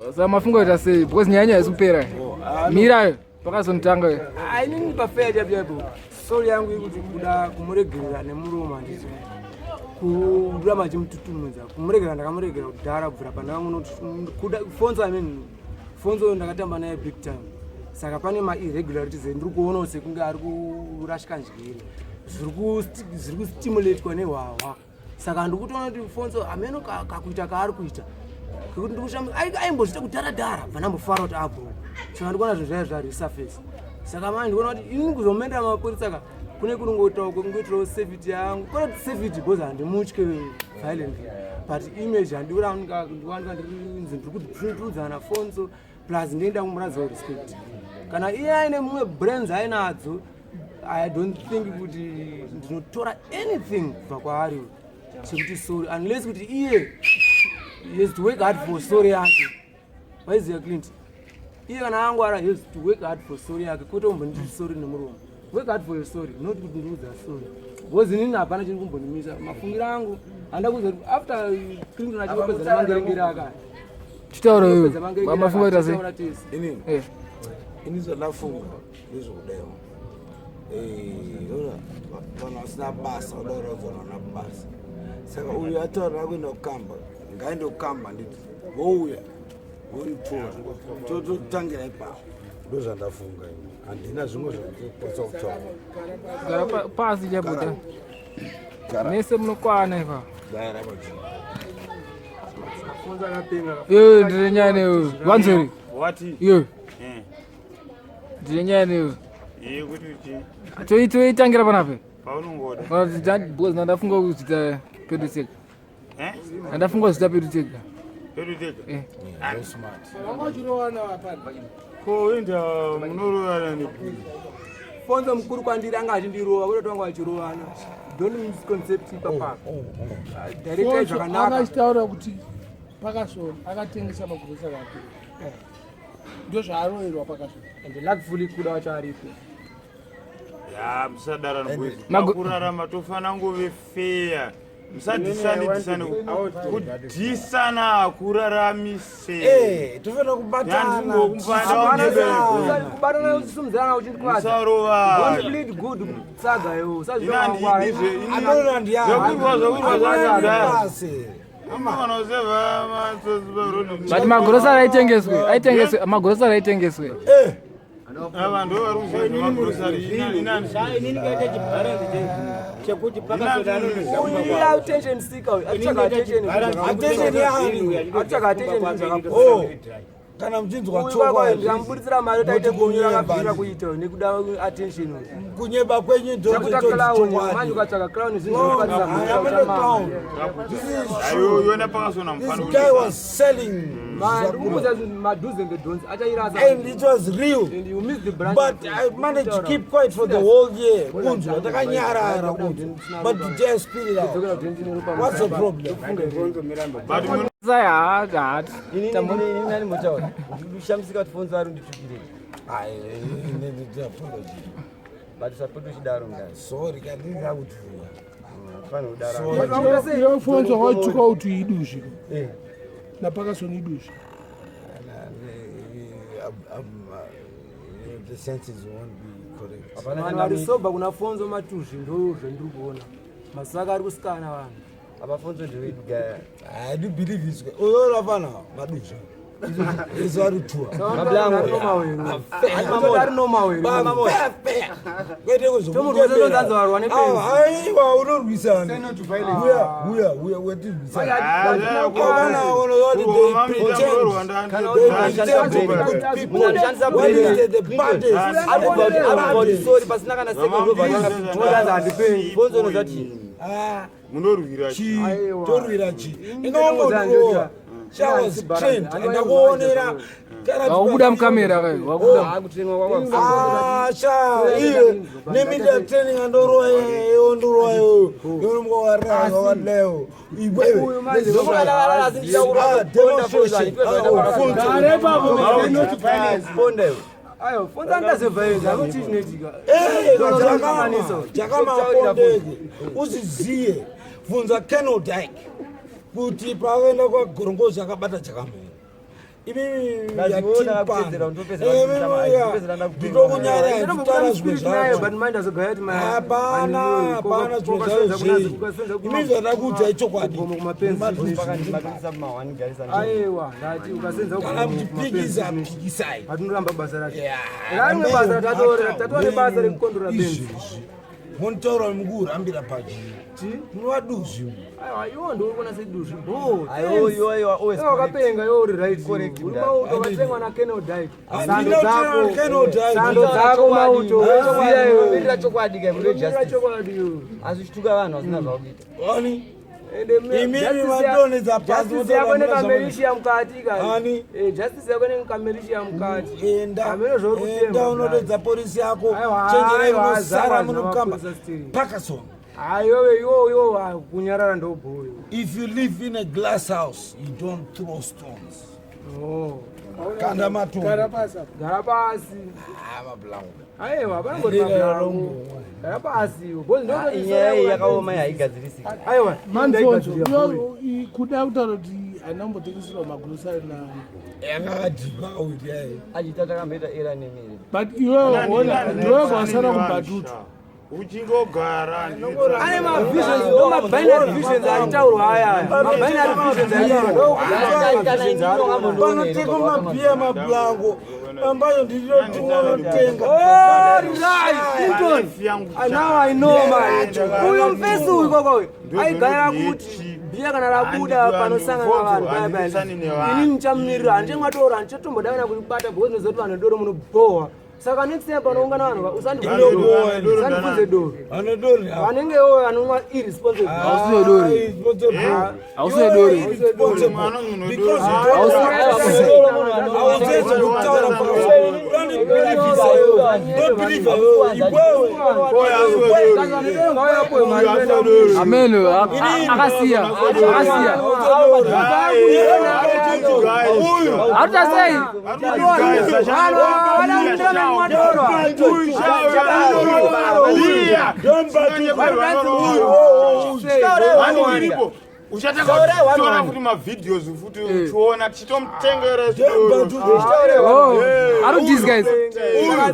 Saka mafunga kuita sei? Because nyaya yenyu haisi kupera. Mira pakazonotanga. Ah, inini pafeya chaipo chaipo sori yangu ikuti kuda kumuregerera nemuromo handiti kuramba achimututumudza kumuregerera ndakamuregerera kudhara kubvira pandakangonokuda fonzo I mean fonzo ndakatamba naye big time saka pane mairregularities endiri kuonawo sekunge ari kurashika njere zviri kustimulatwa nehwahwa. Saka ndikutoona kuti Fonso hameno kakuita kaari kuita kekuti ndikushamba aimbozviita kudhara dhara bva ndambofara kuti abro. Saka ndikuona zvinhu zvaya zvaresurface. Saka manje ndikuona kuti ini kuzomendera mapurisa ka kune kunongoitawo kungoitirawo safety yangu kwete kuti safety because handimutye violently but image handikuwanika ndirinzi ndiri kuturudzana Fonso plus ndinoenda kumuratidzawo respect kana iye aine mumwe brains ainadzo I don't think kuti ndinotora anything kubva kwaari chekuti sorry unless kuti iye he has to work hard for sorry yake. Waiziva Clint? Iye kana angwara he has to work hard for sorry yake kwete kumbonditi sorry nemuromo. Work hard for your sorry not kuti ndiudza sorry. Because inini hapana chiri kumbondimisa mafungiro angu handa kuza kuti after Clinton achingopedza nemangerengere aka. Chitaura iwe. Mafunga kuita sei? Inini. Eh. Ini zvandafunga. Ndezvekudaiwo eh, vanhu vasina basa vada kuratidza vana basa saka uyu ataura akuenda kukamba ngaende kukamba nditi vouya vonditora tototangira ipapo ndozvandafunga ini handina zvimwe zvandikwanisa kutaura. Gara pasi chabuda mese munokwana ipapo. Iyo ndine nyaya newe vanzori iyo Ndine nyaya newe. Iye kuti uchi. Toitangira panapa. Paunongoda. Because ndafunga kuzvita pedu tega. Eh? Ndafunga kuzvita pedu tega. Pedu tega? Eh. Yeah, smart. Wanga uchirowana apa. Ko enda munorowana nepi? Fonzo mukuru kwandiri anga achindirova kwete wanga achirovana. Don't misconcept ipapa. Oh, oh, oh. Director zvakanaka. Anga achitaura kuti pakasoro akatengesa magrocery ake. Eh. Ndozvaaroerwa pakazvo. And luckfully kuda wacho aripo. Ya musadara boys. Kurarama tofana ngove fair. Musadhisane dhisane kudhisana kuraramise. Eh, tofana kubatana. Kubatana uchisumudzana uchindikwadza. Musarova. Don't plead good tsaga yo. Usazviona. Anoona ndiani? Zvekurwa zvekurwa zvacho. But magirosari aitengeswe, aitengeswe, magirosari aitengeswe. Eh. Kana muchinzwa chokwadi ndikamuburitsira mari taite kunyura akabvira kuita nekuda attention kunyeba kwenyu ndokuta clown manje ukatsvaka clown zvinhu zvinokwatisa This guy was selling mado's and the don'ts achairasa and it was real and you miss the branch but I managed to keep quiet for the whole year kunzwa ndakanyarara kunzwa but today I spill it out what's the problem? But Ndikushamisika kuti Fonzo ari kunditukirei. But usapota uchidaro mudai. Sorry, kandinga kutuka. Fanira kudaro. Iwe Fonzo waituka kuti iduzvi. Eh. Napakasoni iduzvi. The senses won't be correct. Vanhu vari sober kuna Fonzo matuzvi ndo zvandiri kuona. Masaka ari kusikana vanhu. Abafonso ndewedu gaya. I do believe it's uyo rafana maduzvi. Izo ari tua. Mablango. Ari normal wewe. Kwete kuzomunyebera. Aiwa unorwisana. Uya uya uya wetirwisana. Kana unozoti they pretend. They pretend to be good people. What is the baddest? Ari sorry pasina kana second over. Fonzo unozati. Ah. Munorwira chii? Torwira chii? Inongondirowa. She was trained. Ndakuonera. Wakubuda mukamera kai. Wakubuda. Ah, sha, iye nemedia training andorowa iyo ndorowa iyo. Yonomwa waranga wadleo. Iwewe. Demonstration. Ayo, fonza ndazevhaenza, akuti chinoitika. Eh, jakama uziziye bvunza Colonel Dyke kuti paakaenda kwaGorongozi akabata jakamera. Nditokunyara nditaura zvimwe zvacho. Hapana, hapana zvimwe zvacho zvei. Imi zvandakuudzai chokwadi. Aiwa, ndati ukasenza Kana muchipikisa, pikisai. Atinoramba basa racho. Yeah, Ramwe basa rambai tatore basa rekukondora benzi. Izvezvi monitaura mukurambira pachii? Munova duzvi. Aiwa, iwo ndiuri kuona seduzvi. Bo. Aiwa, iwo, iwo, always Iwo wakapenga, iwo uri right. Correct, Uri mdara. mauto wakatengwa na Kenel Dyke. Sando Handina dzako. kutenga na Kenel Dyke. Sando dzako mauto. Weziya iwe. Mirira chokwadi kai mure Mirira justice. chokwadi iwe. Asi uchituka vanhu vasina zvakuita. Ani? Ende Imimi justice madonhedza pasi, justice yako motora nekamerishiya mukati ka. Ani? Justice yako nekamerishiya mukati. Enda, Hameno zvauri enda kutemba. unodedza polisi yako. Aiwa, Chenjerai aiwa, unosara zara munokamba. mapurisa still. Parkerson, Aiwe iwo iwo kunyarara ndobhoyo. if you live in a glass house, you don't throw stones. Oh. Kanda Gara matombo. pasi apa. Gara pasi. Ah, mablango. Aiwa, panongoti mablango. Gara pasi. Bozi ndo Inyaya iyi yakaoma haigadzirisiki. Aiwa, Manfonzo, ndaigadzirira boy. kuda kutaura kuti handina kumbotengeserwa magurosari na Yakakadhibha kuti yayi. Achiita takamboita era nemiri. but iwewe ona ndiwe kwasara kubhatutu Uchingogara. Ane mavisions, ndo mabinary visions achitaurwa aya. Mabinary visions achitaurwa. Panotengwa mabhiya mablango. Ambayo ndinotenga. Oh, right, Clinton. Now I know man. Uyu mfesi uyu koko uyu. Aigara kuti bhiya kana rabuda panosangana vanhu paya paya. Ini ndichamumirira, handichemwa doro, handichatomboda kana kuribata because ndinoziva kuti vanhu doro munobhowa. Saka next time panoungana vanhu usandibvunze doro. Anodori. Vanenge ivo vanomwa irresponsible. Hausiwe dori. Hausiwe dori. Because you don't hauzeze kutaura pakaunoandibhilivhisa iwe. Don't believe iwe. Iwewe. Ameno akasiya. Akasiya. Arikuita sei? Uchatakatora futi mavideos futi uchiona tichitomutengera. Oh, ari kudisguise.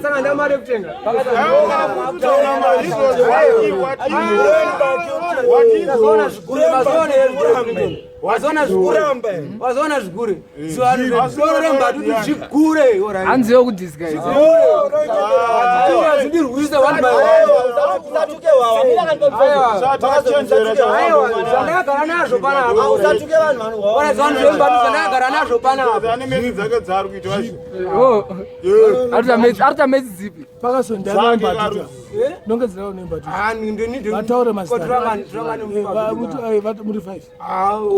Saka ndamari yekutenga. Wazoona zvigure, wazoona here? Wazoona zvigure. Wazoona zvigure. Doro rembatutu zvigure. Alright. Hanziwo kudisguise. Zvindirwisa one by one. Aiwa. Aiwa, zvandakagara nazvo panapa. Usatuke vanhu vanhu. Ora zvanhu zvembatutu zvandakagara nazvo panapa. Ane medzi dzake dzaari kuita vacho. Oh. Arikuita medzi dzipi? Pakasondana nembatutu. Nongedzerawo nembatutu. Ah, ndini Vataure mazita. Turangani Muri five.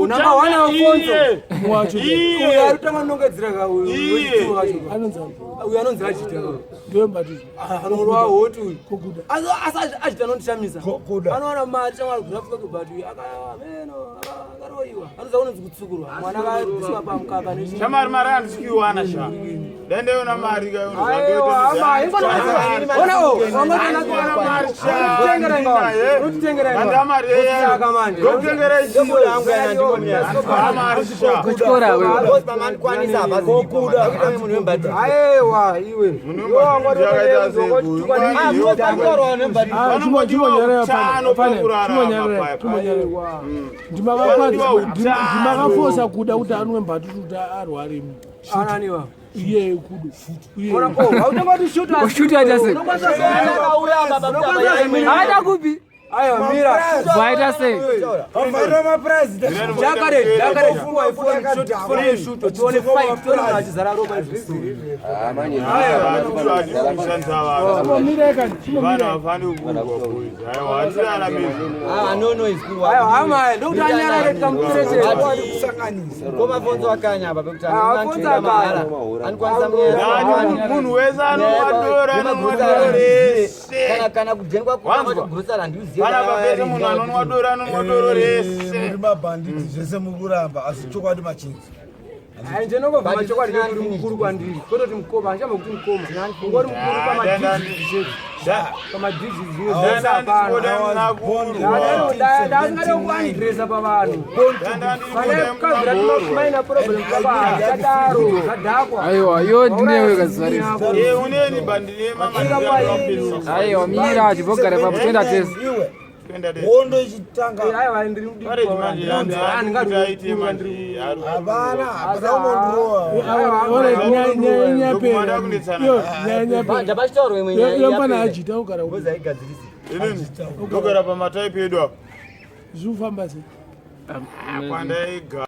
Number one Alfonso. Mwacho. Uyu ari kutanga nongedzera ka uyu. Iye. Wechituru wacho. Anonzi ani? Uyu anonzi Ajita. Ndiwe mbatutu. Anorwa hoti uyu. Kokuda. Asi asi Ajita anondishamisa. Kokuda. Anowana mari shamwari graph kake but uyu akameno akaroiwa. Anoza kunonzi kutsukurwa. Mwana akabviswa pamukaka nechi. Shamari mari handisi kuiwana sha. Dai ndaiona mari ka Aiwa, ama ingona. Ona o, wangotona Unotitengera inga. Unotitengera inga. Handa mari yeye. Saka manje. Ndokutengera ichiyo. Mari sha. Kuchikora wewe. Pamandikwanisa hapazikuda. Munhu wembatutu. Aiwa, iwe. Munhu wembatutu yakaita sei kuyu? Ah, Vanongodiwa chimonyarara utano pakurarama paya. chimonyarara. Vanodiwa utano. Ndimakafosa kuda kuti anwe mbatutu kuti arware. Ananiwa. Iye kudo. Iye. Ona oh, hautongoti shoot us. Shoot aita sei? Unokwanisa Akaita kupi? Aiwa, mira. Vaita sei? Vavharira mapresident. Jakare, jakare, fuwa ifoni, shoot, phone shoot, tione fight, tione munhu achizara ropa izvi. Kushandisa vanhu. Chimomira kani. Vanhu Chimomira. havafani kukurwa boys. Aiwa, hatirarami. Aiwa, hama, ndokuti anyarare tikamuperekedza. Komafonzo akanya apa pekuti Ah, Afonso akanya. anokwanisa Ndati munhu wese anonwa doro, anonwa doro rese. kana kana kujengwa Wanzwa? gurosari handiuzive Panapa pese munhu anonwa doro, anonwa doro rese. Muri mabhanditi zvese muri kuramba asi chokwadi machinzi. Ndinongobvuma chokwadi chekuti uri mukuru kwandiri, kwete kuti mukoma, handichamba kuti mukoma. Ungori mukuru pamadijits chete. Pamadijits zvimwe zvese hapana. Ndasingade kuandresa pavanhu. Pandakabvira timaina problem pavanhu, zvadaro, zvadhakwa. Aiwa, iwe ndinewe kazuva rese. Uneni bandine mama. Aiwa, mira chibogara ipapo toenda tese. Iwe hondo ichitanga Aiwa, ndiri mudiki kwavari. Handingadi mukuru kwandiri. Hapana, hapana umondirowa. Ndapachitaurwa imwe nyaya yamfana yapera. ajita ugara upi? Ndogara pamataipi edu apo Zvifamba sei? Kwandaigara.